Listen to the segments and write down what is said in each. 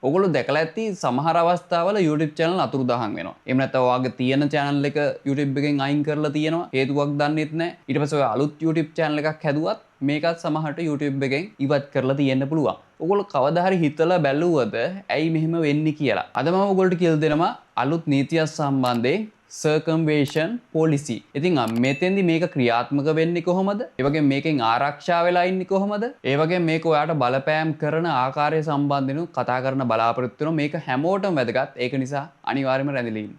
ඔගොල්ලෝ දැකලා ඇති සමහර අවස්ථාවල YouTube channel අතුරුදහන් වෙනවා. එහෙම නැත්නම් ඔයාගේ තියෙන channel එක YouTube එකෙන් අයින් කරලා තියෙනවා. හේතුවක් දන්නෙත් නැහැ. ඊට පස්සේ ඔයා අලුත් YouTube channel එකක් හැදුවත් මේකත් සමහරට YouTube එකෙන් ඉවත් කරලා තියෙන්න පුළුවන්. ඔගොල්ලෝ කවදා හරි හිතලා බැලුවද ඇයි මෙහෙම වෙන්නේ කියලා? අද මම ඔයගොල්ලන්ට කියලා දෙනවා අලුත් නීතියක් සම්බන්ධයෙන් සර්කම්වේෂන් පොලිසි. ඉතින් මෙතෙන්දි මේක ක්‍රියාත්මක වෙන්නේ කොහොමද? ඒ වගේම මේකෙන් ආරක්ෂා වෙලා ඉන්නේ කොහොමද? ඒ වගේම මේක ඔයාට බලපෑම් කරන ආකාරය සම්බන්ධයෙන් කතා කරන බලාපොරොත්තු වෙනවා. මේක හැමෝටම වැදගත්. ඒක නිසා අනිවාර්යයෙන්ම රැඳිලා ඉන්න.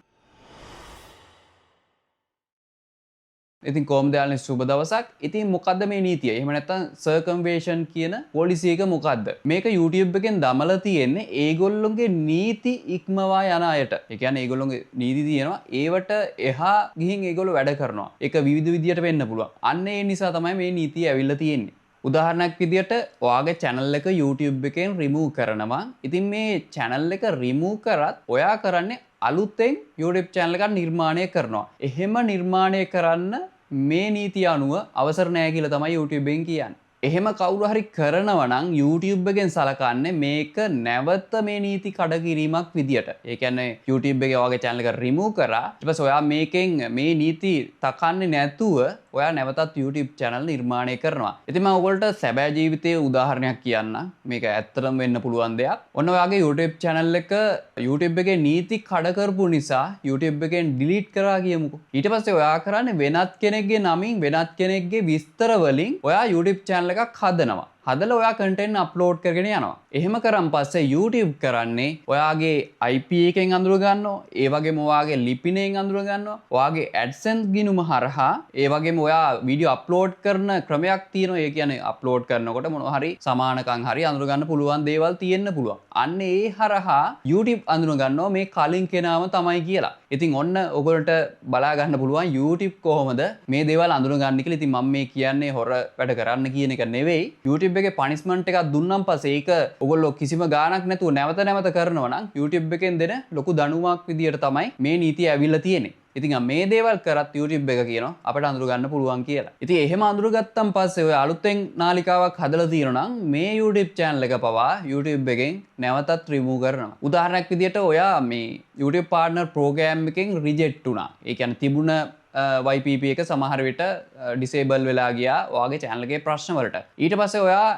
ඉතින් කොහොමද යාළුවනේ, සුබ දවසක්. ඉතින් මොකද්ද මේ නීතිය? එහෙම නැත්නම් සර්කම්වේෂන් කියන පොලිසි එක මොකද්ද? මේක YouTube එකෙන් දමලා තියෙන්නේ ඒගොල්ලොන්ගේ නීති ඉක්මවා යන අයට. ඒ කියන්නේ ඒගොල්ලොන්ගේ නීති තියෙනවා. ඒවට එහා ගිහින් ඒගොල්ලෝ වැඩ කරනවා. ඒක විවිධ විදියට වෙන්න පුළුවන්. අන්න ඒ නිසා තමයි මේ නීතිය ඇවිල්ලා තියෙන්නේ. උදාහරණයක් විදියට ඔයාගේ channel එක YouTube එකෙන් remove කරනවා. ඉතින් මේ channel එක remove කරත් ඔයා කරන්නේ අලුතෙන් YouTube channel එකක් නිර්මාණය කරනවා. එහෙම නිර්මාණය කරන්න මේ නීතිය අනුව අවසර නෑ කියලා තමයි YouTube එකෙන් කියන්නේ. එහෙම කවුරු හරි කරනවා නම් YouTube එකෙන් සලකන්නේ මේක නැවත මේ නීති කඩ කිරීමක් විදියට. ඒ කියන්නේ YouTube එකේ ඔයාගේ channel එක remove කරා. ඊට පස්සේ ඔයා මේකෙන් මේ නීති තකන්නේ නැතුව ඔයා නැවතත් YouTube channel නිර්මාණය කරනවා. ඉතින් මම ඔයගොල්ලන්ට සැබෑ ජීවිතයේ උදාහරණයක් කියන්නම්. මේක ඇත්තටම වෙන්න පුළුවන් දෙයක්. ඔන්න ඔයාගේ YouTube channel එක YouTube එකේ නීති කඩ කරපු නිසා YouTube එකෙන් delete කරා කියමුකෝ. ඊට පස්සේ ඔයා කරන්නේ වෙනත් කෙනෙක්ගේ නමින් වෙනත් කෙනෙක්ගේ විස්තර වලින් ඔයා YouTube channel එකක් හදනවා. හදලා ඔයා කන්ටෙන්ට් අප්ලෝඩ් කරගෙන යනවා. එහෙම කරන් පස්සේ YouTube කරන්නේ ඔයාගේ IP එකෙන් අඳුර ගන්නවා, ඒ වගේම ඔයාගේ ලිපිනයෙන් අඳුර ගන්නවා, ඔයාගේ AdSense ගිණුම හරහා, ඒ වගේම ඔයා වීඩියෝ අප්ලෝඩ් කරන ක්‍රමයක් තියෙනවා. ඒ කියන්නේ අප්ලෝඩ් කරනකොට මොනවා හරි සමානකම් හරි අඳුර ගන්න පුළුවන් දේවල් තියෙන්න පුළුවන්. අන්න ඒ හරහා YouTube අඳුර ගන්නවා මේ කලින් කෙනාම තමයි කියලා. ඉතින් ඔන්න ඔයගොල්ලන්ට බලා ගන්න පුළුවන් YouTube කොහොමද මේ දේවල් අඳුරගන්නේ කියලා. ඉතින් මම මේ කියන්නේ හොර වැඩ කරන්න කියන එක නෙවෙයි. YouTube එකේ පනිෂ්මන්ට් එකක් දුන්නම් පස්සේ ඒක ඔයගොල්ලෝ කිසිම ගාණක් නැතුව නැවත නැවත කරනවා නම් YouTube එකෙන් දෙන ලොකු දඬුවමක් විදියට තමයි මේ නීතිය ඇවිල්ලා තියෙන්නේ. ඉතින් මේ දේවල් කරත් YouTube එක කියනවා අපිට අඳුර ගන්න පුළුවන් කියලා. ඉතින් එහෙම අඳුරගත්තන් පස්සේ ඔය අලුතෙන් නාලිකාවක් හදලා තියෙනවා නම් මේ YouTube channel එක පවා YouTube එකෙන් නැවතත් remove කරනවා. උදාහරණයක් විදියට ඔයා මේ YouTube partner program එකෙන් reject වුණා. ඒ කියන්නේ තිබුණ YPP එක සමහර විට ඩිසේබල් වෙලා ගියා ඔයාගේ channel එකේ ප්‍රශ්න වලට. ඊට පස්සේ ඔයා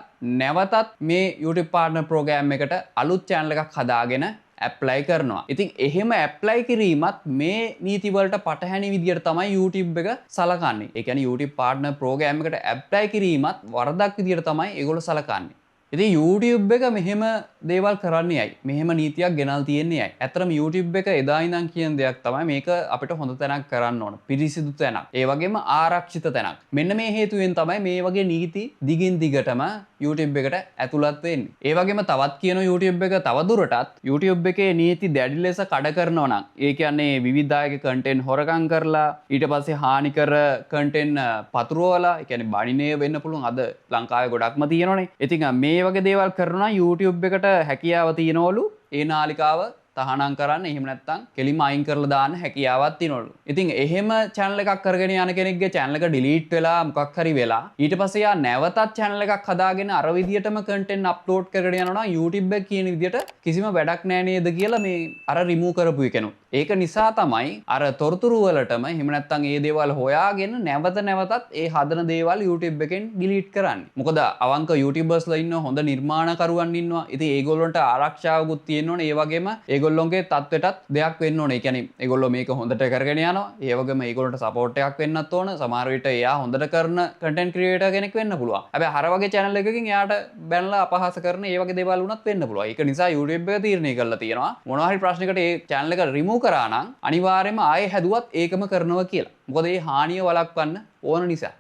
නැවතත් මේ YouTube partner program එකට අලුත් channel එකක් හදාගෙන ඇප්ලයි කරනවා. ඉතින් එහෙම ඇප්ලයි කිරීමත් මේ නීති වලට පටහැනි විදියට තමයි YouTube එක සලකන්නේ. ඒ කියන්නේ YouTube partner program එකට ඇප්ලයි කිරීමත් වරදක් විදියට තමයි ඒගොල්ලෝ සලකන්නේ. ඉතින් YouTube එක මෙහෙම දේවල් කරන්නේ ඇයි? මෙහෙම නීතියක් ගෙනල් තියෙන්නේ ඇයි? ඇත්තටම YouTube එක එදා ඉඳන් කියන දෙයක් තමයි මේක අපිට හොඳ තැනක් කරන්න ඕන. පිරිසිදු තැනක්. ඒ වගේම ආරක්ෂිත තැනක්. මෙන්න මේ හේතුවෙන් තමයි මේ වගේ නීති දිගින් දිගටම YouTube එකට ඇතුළත් වෙන්නේ. ඒ වගේම තවත් කියන YouTube එක තවදුරටත් YouTube එකේ නීති දැඩි ලෙස කඩ කරනවා නම්, ඒ කියන්නේ විවිධ අයගේ කන්ටෙන්ට් හොරකම් කරලා ඊට පස්සේ හානිකර කන්ටෙන්ට් පතුරවලා, ඒ කියන්නේ බණිනේ වෙන්න පුළුවන්. අද ලංකාවේ ගොඩක්ම තියෙනවනේ. ඉතින් මේ වගේ දේවල් කරනවා නම් YouTube එකට හැකියාව තියෙනවලු ඒ නාලිකාව තහනම් කරන්න, එහෙම නැත්නම් කෙලින්ම අයින් කරලා දාන්න හැකියාවක් තියෙනවලු. ඉතින් එහෙම channel එකක් කරගෙන යන කෙනෙක්ගේ channel එක delete වෙලා මොකක් හරි වෙලා ඊට පස්සේ යා නැවතත් channel එකක් හදාගෙන අර විදියටම content upload කරගෙන යනවා නම් YouTube එක කියන විදියට කිසිම වැඩක් නෑ නේද කියලා මේ අර remove කරපු එකනු. ඒක නිසා තමයි අර තොරතුරු වලටම එහෙම නැත්නම් ඒ දේවල් හොයාගෙන නැවත නැවතත් ඒ හදන දේවල් YouTube එකෙන් delete කරන්නේ. මොකද අවංක YouTubers ලා ඉන්නවා, හොඳ නිර්මාණකරුවන් ඉන්නවා. ඉතින් ඒගොල්ලන්ට ආරක්ෂාවකුත් තියෙන්න ඕනේ. ඒ වගේම ඒගොල්ලොන්ගේ තත්ත්වයටත් දෙයක් වෙන්න ඕනේ. ඒ කියන්නේ ඒගොල්ලෝ මේක හොඳට කරගෙන යනවා. ඒ වගේම ඒගොල්ලන්ට සපෝට් එකක් වෙන්නත් ඕන. සමහර විට එයා හොඳට කරන කන්ටෙන්ට් ක්‍රියේටර් කෙනෙක් වෙන්න පුළුවන්. හැබැයි අර වගේ channel එකකින් එයාට බැනලා අපහාස කරන ඒ වගේ දේවල් වුණත් වෙන්න පුළුවන්. ඒක නිසා YouTube එක තීරණය කරලා තියෙනවා මොනවා හරි ප්‍රශ්නයකට ඒ channel එක remove කරා නම් අනිවාර්යයෙන්ම ආයෙ හැදුවත් ඒකම කරනවා කියලා. මොකද ඒ හානිය වළක්වන්න ඕන නිසා.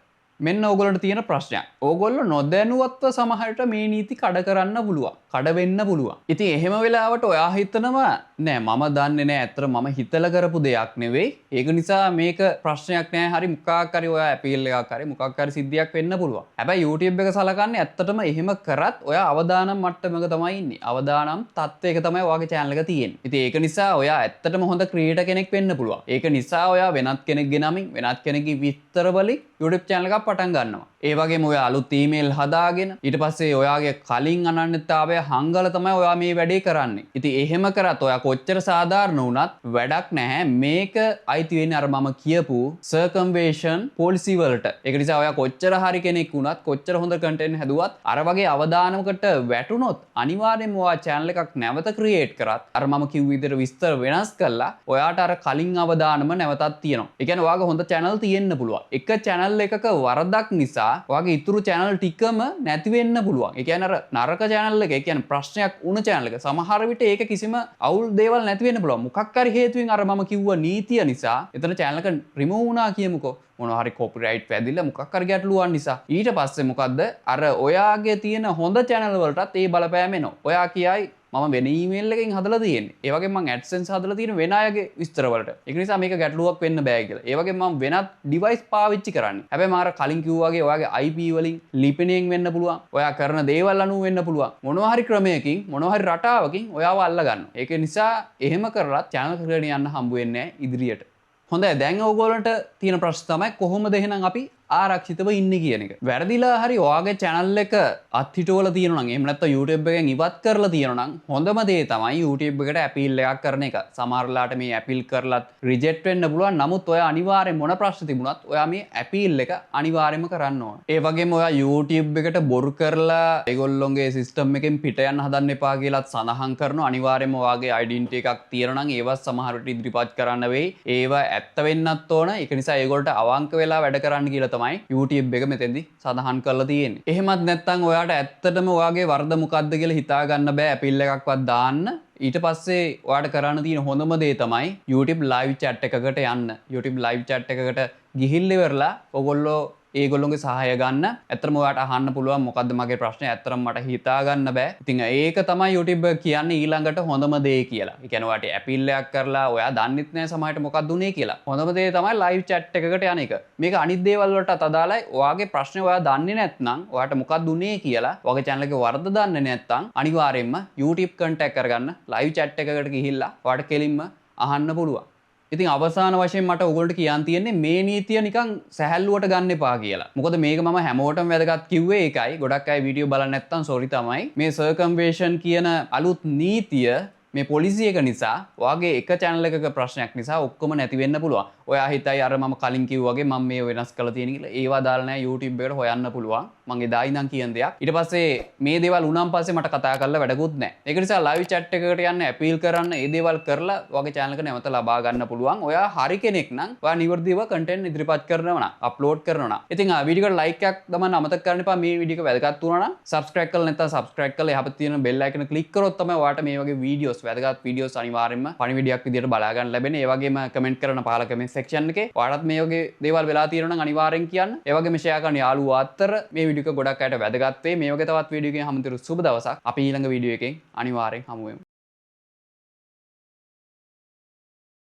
මෙන්න ඕගොල්ලන්ට තියෙන ප්‍රශ්නයක්. ඕගොල්ලෝ නොදැනුවත්ව සමහරට මේ නීති කඩ කරන්න පුළුවන්. කඩ වෙන්න පුළුවන්. ඉතින් එහෙම වෙලාවට ඔයා හිතනවා නෑ මම දන්නේ නෑ, ඇත්තට මම හිතලා කරපු දෙයක් නෙවෙයි. ඒක නිසා මේක ප්‍රශ්නයක් නෑ. හරි මොකක් හරි ඔයා ඇපීල් එකක් හරි මොකක් හරි සිද්ධියක් වෙන්න පුළුවන්. හැබැයි YouTube එක සලකන්නේ ඇත්තටම එහෙම කරත් ඔයා අවදානම් මට්ටමක තමයි ඉන්නේ. අවදානම් තත්ත්වයක තමයි ඔයාගේ channel එක තියෙන්නේ. ඉතින් ඒක නිසා ඔයා ඇත්තටම හොඳ ක්‍රියේටර් කෙනෙක් වෙන්න පුළුවන්. ඒක නිසා ඔයා වෙනත් කෙනෙක්ගේ නමින් වෙනත් කෙනෙක්ගේ විස්තර වලින් YouTube channel එකක් පටන් ගන්නවා. ඒ වගේම ඔයා අලුත් ඊමේල් හදාගෙන ඊට පස්සේ ඔයාගේ කලින් අනන්‍යතාවය හංගලා තමයි ඔයා මේ වැඩේ කරන්නේ. ඉතින් එහෙම කරත් ඔයා කොච්චර සාධාරණ වුණත් වැඩක් නැහැ. මේක අයිති වෙන්නේ අර මම කියපු සර්කම්වෙන්ෂන් පොලිසි වලට. ඒක නිසා ඔයා කොච්චර හරි කෙනෙක් වුණත්, කොච්චර හොඳ කන්ටෙන්ට් හැදුවත්, අර වගේ අවදානමකට වැටුනොත් අනිවාර්යයෙන්ම ඔයා චැනල් එකක් නැවත ක්‍රියේට් කරත් අර මම කිව්ව විදිහට විස්තර වෙනස් කරලා ඔයාට අර කලින් අවදානම නැවතත් තියෙනවා. ඒ කියන්නේ ඔයාගේ හොඳ චැනල් තියෙන්න පුළුවන්. එක චැනල් එකක වරදක් නිසා ඔයාගේ ඉතුරු චැනල් ටිකම නැති වෙන්න පුළුවන්. ඒ කියන්නේ අර නරක චැනල් එක, ඒ කියන්නේ ප්‍රශ්නයක් වුණ චැනල් එක, සමහර විට ඒක කිසිම අවුල් දේවල් නැති වෙන්න පුළුවන්. මොකක් හරි හේතුවෙන් අර මම කිව්ව නීතිය නිසා එතන චැනල් එක රිමූව් වුණා කියමුකෝ. මොනවා හරි කොපිරයිට් වැදිලා මොකක් හරි ගැටලුවක් නිසා. ඊට පස්සේ මොකද්ද, අර ඔයාගේ තියෙන හොඳ චැනල් වලටත් ඒ බලපෑම එනවා. ඔයා කියයි මම වෙන ඊමේල් එකකින් හදලා තියෙන්නේ. ඒ වගේම මං AdSense හදලා තියෙන වෙන අයගේ විස්තර වලට. ඒක නිසා මේක ගැටලුවක් වෙන්න බෑ කියලා. ඒ වගේම මං වෙනත් ඩිවයිස් පාවිච්චි කරන්නේ. හැබැයි මම අර කලින් කිව්වා වගේ ඔයාගේ IP වලින් ලිපිනයෙන් වෙන්න පුළුවන්. ඔයා කරන දේවල් අනුව වෙන්න පුළුවන්. මොනවා හරි ක්‍රමයකින්, මොනවා හරි රටාවකින් ඔයාව අල්ල ගන්නවා. ඒක නිසා එහෙම කරලත් චැනල් කරගෙන යන්න හම්බ වෙන්නේ නැහැ ඉදිරියට. හොඳයි, දැන් ඕගොල්ලන්ට තියෙන ප්‍රශ්න තමයි කොහොමද එහෙනම් අපි ආරක්ෂිතව ඉන්නේ කියන එක. වැරදිලා හරි ඔයාගේ channel එක අත්හිටුවල තියෙනවා නම්, එහෙම නැත්නම් YouTube එකෙන් ඉවත් කරලා තියෙනවා නම්, හොඳම දේ තමයි YouTube එකට ඇපීල් එකක් කරන එක. සමහර වෙලාවට මේ ඇපීල් කරලත් රිජෙක්ට් වෙන්න පුළුවන්. නමුත් ඔයා අනිවාර්යෙන් මොන ප්‍රශ්න තිබුණත් ඔයා මේ ඇපීල් එක අනිවාර්යයෙන්ම කරන්න ඕන. ඒ වගේම ඔයා YouTube එකට බොරු කරලා ඒගොල්ලොන්ගේ සිස්ටම් එකෙන් පිට යන්න හදන්න එපා කියලාත් සඳහන් කරනවා. අනිවාර්යයෙන්ම ඔයාගේ අයිඩෙන්ටිටි එකක් තියෙනවා නම් ඒවත් සමහර විට ඉදිරිපත් කරන්න වෙයි. ඒවා ඇත්ත වෙන්නත් ඕන. ඒක නිසා ඒගොල්ලන්ට අවංක වෙලා වැඩ කරන්න කියලා තමයි YouTube එක මෙතෙන්දි සඳහන් කරලා තියෙන්නේ. එහෙමත් නැත්නම් ඔයාට ඇත්තටම ඔයාගේ වරද මොකද්ද කියලා හිතා ගන්න බෑ ඇපිල් එකක්වත් දාන්න. ඊට පස්සේ ඔයාට කරන්න තියෙන හොඳම දේ තමයි YouTube live chat එකකට යන්න. YouTube live chat එකකට ගිහිල්ලා ඉවරලා ඔයගොල්ලෝ ඒගොල්ලොන්ගේ සහාය ගන්න. ඇත්තටම ඔයාට අහන්න පුළුවන් මොකද්ද මගේ ප්‍රශ්නේ, ඇත්තටම මට හිතා ගන්න බෑ. ඉතින් ඒක තමයි YouTube එක කියන්නේ ඊළඟට හොඳම දේ කියලා. ඒ කියන්නේ ඔයාට ඇපිල් එකක් කරලා ඔයා දන්නෙත් නෑ සමහරට මොකද්ද උනේ කියලා. හොඳම දේ තමයි ලයිව් චැට් එකකට යන එක. මේක අනිත් දේවල් වලටත් අදාළයි. ඔයාගේ ප්‍රශ්නේ ඔයා දන්නේ නැත්නම්, ඔයාට මොකද්ද උනේ කියලා, ඔයාගේ channel එකේ වරද දන්නේ නැත්නම් අනිවාර්යයෙන්ම YouTube contact කරගන්න. ලයිව් චැට් එකකට ගිහිල්ලා ඔයාට කෙලින්ම අහන්න පුළුවන්. ඉතින් අවසාන වශයෙන් මට ඔයගොල්ලන්ට කියන්න තියෙන්නේ මේ නීතිය නිකන් සැහැල්ලුවට ගන්න එපා කියලා. මොකද මේක මම හැමෝටම වැදගත් කිව්වේ ඒකයි. ගොඩක් අය වීඩියෝ බලන්නේ නැත්නම් සෝරි තමයි. මේ සර්කම්වෙන්ෂන් කියන අලුත් නීතිය, මේ පොලිසි එක නිසා ඔයාගේ එක චැනල් එකක ප්‍රශ්නයක් නිසා ඔක්කොම නැති වෙන්න පුළුවන්. ඔයා හිතයි අර මම කලින් කිව්වා වගේ මම මේ වෙනස් කරලා තියෙන කියලා. ඒවා දාලා නෑ, YouTube එකට හොයන්න පුළුවන්. මං එදා ඉඳන් කියන දෙයක්. ඊට පස්සේ මේ දේවල් වුණාන් පස්සේ මට කතා කරලා වැඩකුත් නෑ. ඒක නිසා ලයිව් චැට් එකකට යන්න, ඇපීල් කරන්න, ඒ දේවල් කරලා ඔයාගේ චැනල් එක නැවත ලබා ගන්න පුළුවන්. ඔයා හරි කෙනෙක් නම්, ඔයා නිවැරදිව කන්ටෙන්ට් ඉදිරිපත් කරනවා නම්, අප්ලෝඩ් කරනවා නම්. ඉතින් ආ වීඩියෝ එකට ලයික් එකක් දමන්න අමතක කරන්න එපා. මේ වීඩියෝ එක වැදගත් වුණා නම් සබ්ස්ක්‍රයිබ් කරලා නැත්නම් සබ්ස්ක්‍රයිබ් කරලා එහා පැත්තේ තියෙන බෙල් අයිකන් එක ක්ලික් කරොත් තමයි ඔයාට මේ වගේ වීඩියෝස්, වැදගත් වීඩියෝස් අනිවාර්යයෙන්ම පණිවිඩයක් විදියට බලා ගන්න ලැබෙන්නේ. ඒ වගේම කමෙන්ට් කරන පහල කමෙන්ට් සෙක්ෂන් එකේ ඔයාලටත් මේ වගේ දේවල් වෙලා තියෙනවා නම් අනිවාර්යෙන් කියන්න. ඒ වගේම ෂෙයා කරන යාළුවෝ අතර මේ වීඩියෝ එක ගොඩක් අයට වැදගත් වෙයි. මේ වගේ තවත් වීඩියෝ එකකින් හමු වෙමු. සුබ දවසක්. අපි ඊළඟ වීඩියෝ එකෙන් අනිවාර්යෙන් හමු වෙමු.